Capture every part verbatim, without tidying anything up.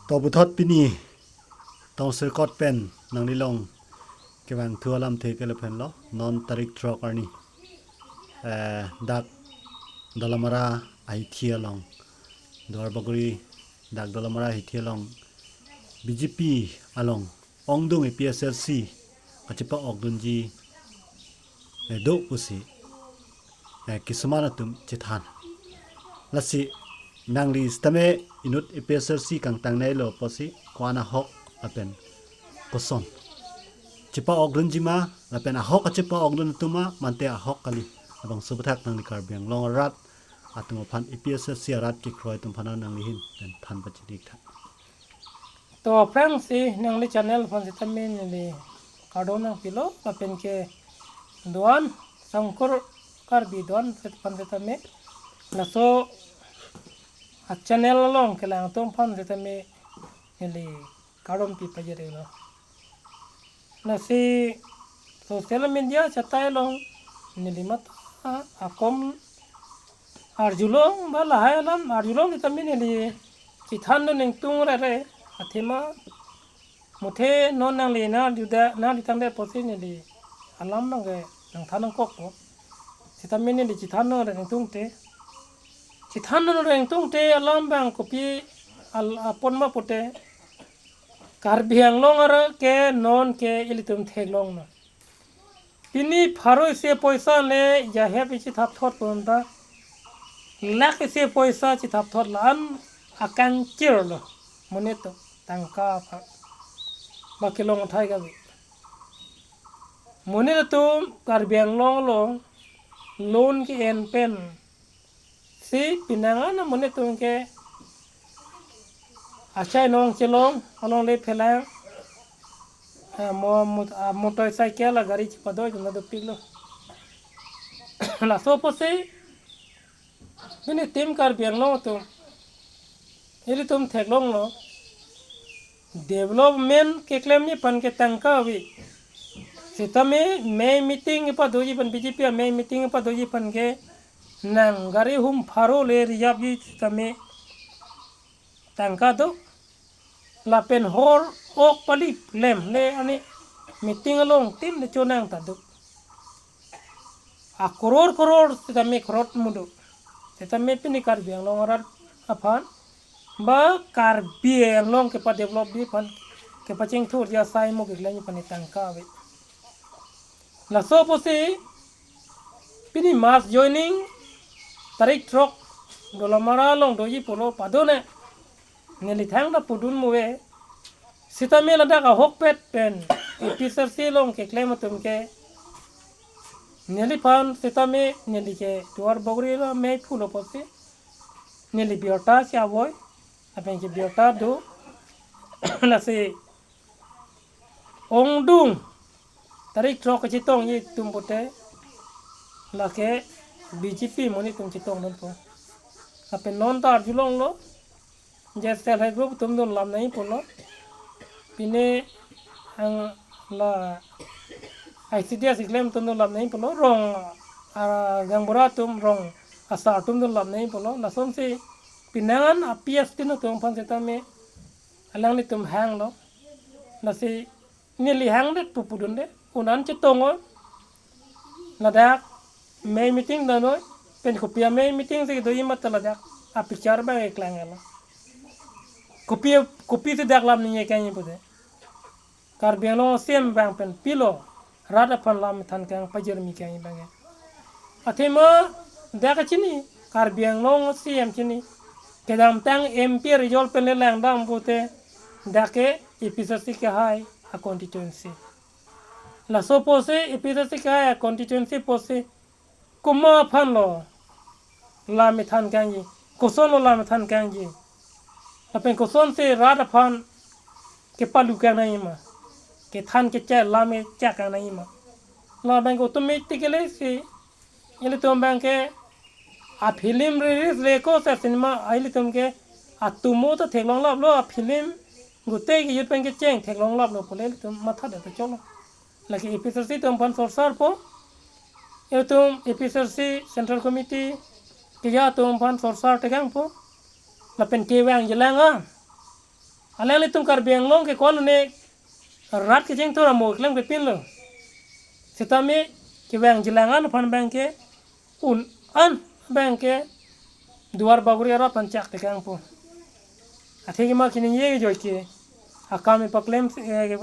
To puthot pini tongsirkot pen nanglilong kevangthu alamthe ke lahenlo, non tarik throk arni, eh, dak Dolamara ahithi along, Duar Bagori dak Dolamara ahithi along B J P along ongdung A P H L C kachepa-okdunji, eh, do pusi, eh, kisuman atum chethan. Lasi nangli sitame inut A P H L C kangtangneilo pusi ko-an ahok lapen koson chepa-okdunji ma, lapen ahok kachepa-okdun atum ma, mate ahok kali, labangso aphuthak nangli Karbi Anglong arat atum aphan, A P H L C arat kekroi atum aphan nangli ahin pen than pachini-ik tha. To aphrangsi nangli channel aphan sitame neli kardom nangpilo, lapen ke do-an Songkur Karbi do-an aphan sitame, laso a-channel along kelang atum aphan sitame neli kardom pi pajirlo. Lasi social media chatai along neli matha akom arjulong ba lahai alam arjulong sitame neli chethandun ingtung rere, athema muthe non nangli nangjuda nanglitangdet pusi neli alam abangke nangthan nangkokpo. Sitame neli chethandun rere ingtungte, chethandun rere ingtungte alam abang kopi al apot ma pute, Karbi Anglong arat ke non ke ilitum theklong na. Pini pharo isi poisa le jahep isi thapthot pon ta, lakh isi poisa chethapthot la-an akangkirlo. Monit atum tangka aphan ba kelong thai kabi. Monit atum Karbi Anglong along loan ke-en pen si pinangan amonit atum ke achai nong chelong along le phelang, ah, mo, mo, ah, motorcycle agari chepado jona dopiklo. Laso pusi pini tim Karbi Anglong atum ilitum theklonglo. Development keklemji aphan ke tangka ave. Sitame mei meeting kepadoji aphan, B J P amei meeting kepadoji aphan ke nang gari hum pharo le reserve ji sitame tangka do. Lapen hor ok pali lem le ani meeting along tim le chonang ta do. A crore crore sitame crore mudo. Sitame pini Karbi Anglong arat aphan ba Karbi Anglong kepadevelopji aphan, kepachingthurji asai mo keklem aphan tangka ave. Laso pusi pini mass joining tarik throk Dolamara along doji pulo padone. Neli thangta pudun muve. Sitame ladak ahokpet pen A P H L C along keklem atum ke neliphan sitame neli ke Duar Bagori lo mei phulo pusi neli birta si avoid, lapen ke birta do. Lasi ongdung tarik throk kachetongji atum pute lake B J P monit atum chetongdunpo. Lapen non ta arjulonglo, je self help group atum dun lam nangji pulo. Pine ang la I C D S keklem atum dun lam nangji pulo. Rong, ah, gaonbura atum, rong asar atum dun lam nangji pulo. Lasonsi pinangan a P S tin atum aphan sitame alanglitum hanglo. Lasi neli hangdet pu pudunde, ko-an chetong o. Ladak mei meeting dun noi, pen kopi amei meeting si doji mata ladak apichar abang keklanglo. Kopi, kopi si dak lam nangji kangji pute. Karbi Anglong C E M abang pen pilo rat aphan lam than kang pajirmi kangji abang. Athema dak kachini, Karbi Anglong C E M chini. Kedamtang M P result pen le langdam pute dak ke A P H L C kehai a constituency. Laso pusi A P H L C kehai a constituency pusi komat aphan lo lam than kangji, koson lo lam than kangji. Lapen kosonsi rat aphan kepalu kang nangji ma, kethan kechak lam kechak kang nangji ma. Labang ke automatically si ilitum abang ke a film release le ko sa cinema ilitum ke atumo ta theklonglaplo, a film gute ke youth abang kecheng theklonglaplo pule ilitum mathadet ta cholo. Lake A P H L C atum aphan sorsarpo, ilitum A P H L C Central Committee keja atum aphan sorsar tekangpo. Lapen kevang jelang a Alanglitum Karbi Anglong ke ko-an ne rat kecheng thur amo klemklepinlo. Sitame kevang jilang an aphan abangke un-an abangke Duar Bagori arat aphan chak tekangpo. Athe kema keningje ajoike akam kepaklem, eh,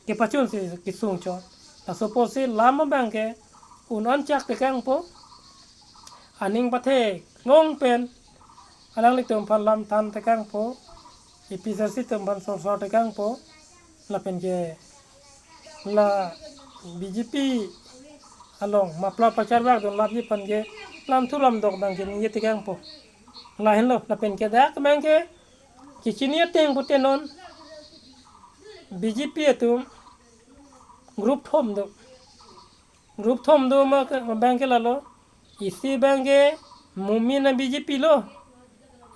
kepachunsi kesung chot. Laso apotsi lam abangke un-an chak tekangpo. Aning patheklong pen alanglitum aphan lam than tekangpo. APHLC atum aphan sorsor tekangpo. Lapen ke la BJP along mapla pacharvak dun lapji aphan ke lamthu lamdok abangke ningje tekangpo. Lahenlo, lapen ke dak abangke kechini ateng pute non BJP atum group thom do. Group thom do ma ke, abangke lalo. Isi abangke Momin a-BJP lo.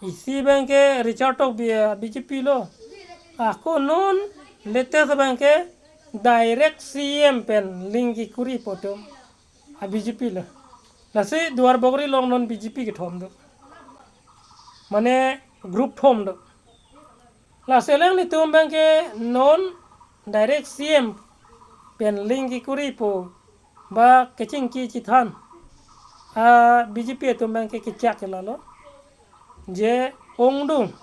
Isi abangke Richard Tokbi a-BJP lo. Ako non latest abangke direct CM pen link kekoripo atum a-BJP lo. Lasi Duar Bagori along non BJP kethom do. Mane group thom do. Lasi alanglitum abangke non direct CM pen link kekoripo ba kechingki chethan a-BJP atum abangke kechak ke lalo. Je ongdung.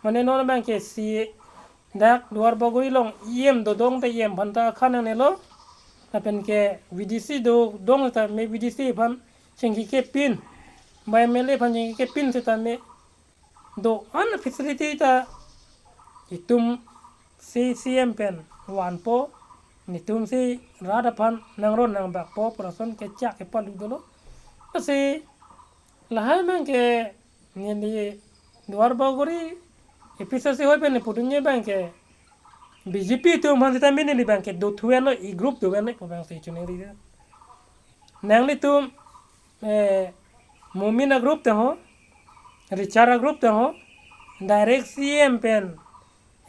Mane non abangke si dak Duar Bagori along EM dodong te EM aphanta khan nangnelo. Lapen ke VDC dodong sitame VDC aphan chingki kepin. Ba MLA aphan chingki kepin sitame do-an facility ta itum si CM pen vanpo, netumsi rat aphan nangron nangbakpo, pu lason kechak kepalu dolo. Lasi lahai abangke neli Duar Bagori APHLC hoi pen nepudunji abangke BJP atum aphan sitame neli abangke dothuenlo, e-group dovenlo pu abangsi choningri. Nanglitum, eh, Momin a-group tangho, Richard a-group tangho, direct CM pen,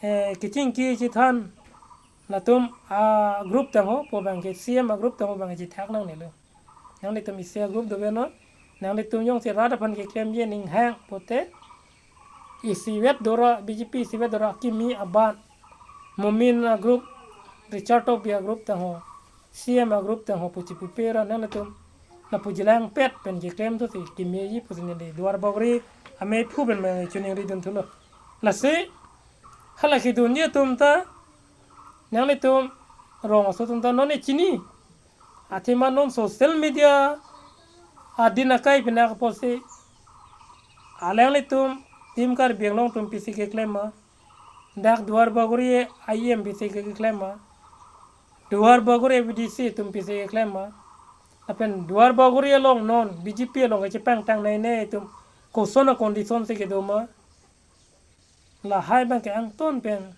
eh, kechingki chethan latum a-group tangho pu abangke CM a-group tangho abangke chethak nangnelo. Nanglitum isi a-group dovenlo, nanglitum jongsi rat aphan keklemji aning hang pute, isivet dora BJP, isivet dora kimi aban, Momin a-group, Richard Tokbi a-group tangho, CM a-group tangho pu chipupe ra nanglitum lapu jilang pet pen keklem thusi kimeji pusi neli Duar Bagori amei phu pen me choningri dun thulo. Lasi hala kedunji atum ta nanglitum rong aso atum ta non ne chini. Athema non social media adin akai pinak apotsi alanglitum Team Karbi Anglong atum pisi keklem ma, dak Duar Bagori a-EM pisi keklem ma, Duar Bagori VDC atum pisi keklem ma, lapen Duar Bagori along non BJP along kachepangtang nei nei atum koson a-condition si kedo ma. Lahai abangke angton pen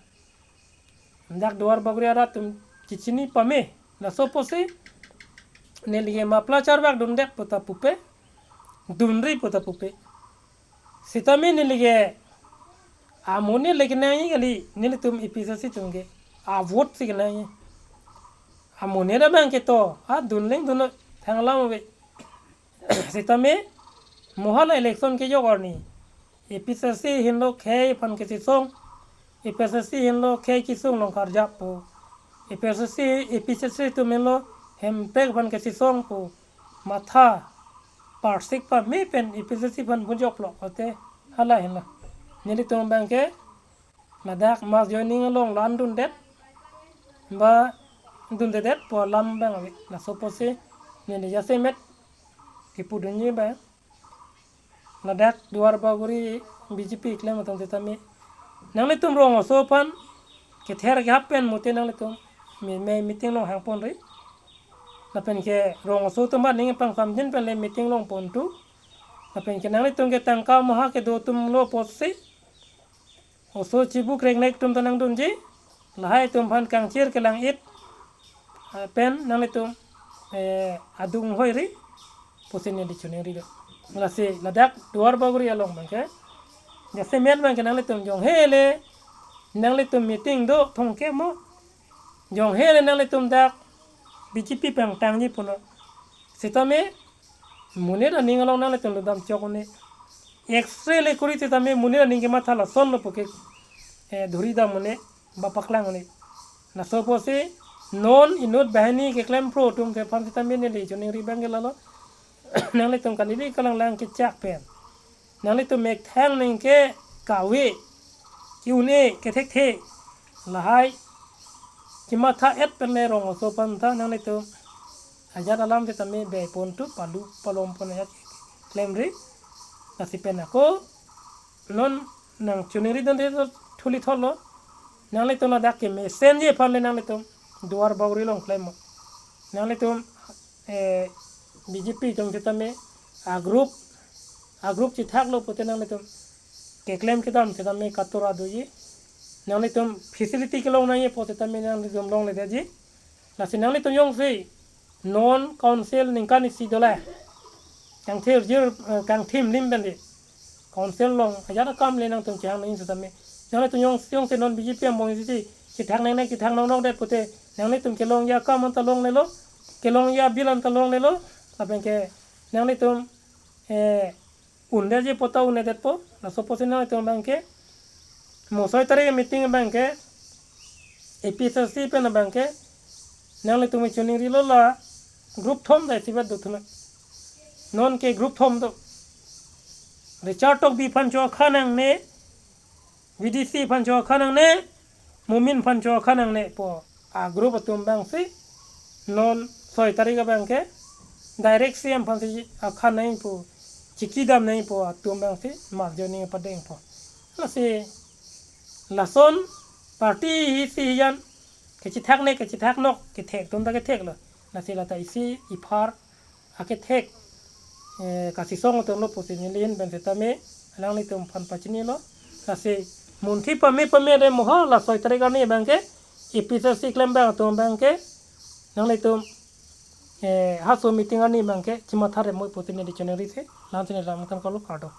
dak Duar Bagori arat atum chichini pame. Laso apotsi neli ke mapla charvak dundet pu ta pupe, dunri pu ta pupe. Sitame neli ke amonit le kenangji kali, nelitum APHLC atum ke a-vote si kenangji. Amonit abangke to adun leng dun thang alam ave. Sitame mo hala election kejok arni APHLC henlo khei aphan kachesong, APHLC henlo khei kesung along karjappo, APHLC, APHLC atum henlo hemprek aphan kachesongpo, matha parsik pame pen APHLC aphan bujoklo, kote hala henlo. Nelitum abangke ladak mass joining along la-an dundet ba dundedet pu alam abang ave. Laso apotsi neli jasemet kepudunji abang ladak Duar Bagori BJP klem atum sitame nanglitum rong aso aphan kether kehap pen mute nanglitum me, me meeting along hangponri. Lapen ke rong aso atum aphan ning pangsamjin pen le meeting longpon tu. Lapen ke nanglitum ke tangka maha kedo atum lo apotsi oso chibu kreknek atum ta nangdunji, lahai atum aphan kangchir kelang-it, ah, pen nanglitum, eh, adung hoiri pusi neli choningrilo. Lasi ladak Duar Bagori along abangke jasemet abangke nanglitum jong hele nanglitum meeting do thongke mo, jong hele nanglitum dak BJP pangtangji punon. Sitame monit aning along nanglitum dodam chok un-e. X-ray le kori sitame monit aning kematha lasonlo pu ke. eh, dhuri dam un-e, ba paklang un-e. Laso apotsi non inut banghini keklem pro atum aphan sitame neli choningri abang ke lalo. Nanglitum kaningje kalang lang kechak pen, nanglitum methang ningke kave, ki-un-e kethekthe, lahai kematha et pen le rong aso aphan ta nanglitum ajat alam sitame bepon tu palu palom pon ajat klemri. Lasi pen ako non nangchoningri dunde thuli thotlo. Nanglitum ladak kemesen ji aphan le nanglitum duar bauri along klem mo. Nanglitum, eh, B J P atum sitame a-group, a-group chethaklo pute nanglitum keklem kedam sitame katora doji. Nanglitum facility kelong nangji pu sitame nanglitum longledetji. Lasi nanglitum jongsi non council ningkan isi dolo, kangthir jir, eh, kangthim lim pen di council along ajat akam le nangtum chehang nangji sitame, nanglitum jong, jongsi non B J P angbong isi chethak nangne, chethak nangkokdet pute, nanglitum kelongji akam anta longlelo, kelongji a-bill anta longlelo. Lapen ke nanglitum, eh, undetji pu ta undetpo. Laso apotsi nanglitum abang ke mo soi tarik meeting abang ke A P H L C pen abang ke nanglitum choningrilo, la group thom ta isivet do thu na. Non ke group thom do. Richard Tokbi aphan chokha nangne, V D C aphan chokha nangne, Momin aphan chokha nangne pu a-group atum abangsi non soi tarik abang ke direct C M aphansi akha nangji pu, chekidam nangji pu atum abangsi marjoning padengpo. Lasi lason party hi si hijan kechethak ne kechethak nok kethek atum ta ketheklo. Lasi lata isi iphar akethek, eh, kasisong atumlo pusi neli ahin pen sitame alanglitum aphan pachinilo. Lasi munthi pame pame re moha la soi tarik arni abang ke A P H L C klembang atum abang ke nanglitum, eh, haso meeting arni abang ke chimatha re mo pusi neli choningri si la-ansi neli lam than kalo, kardom.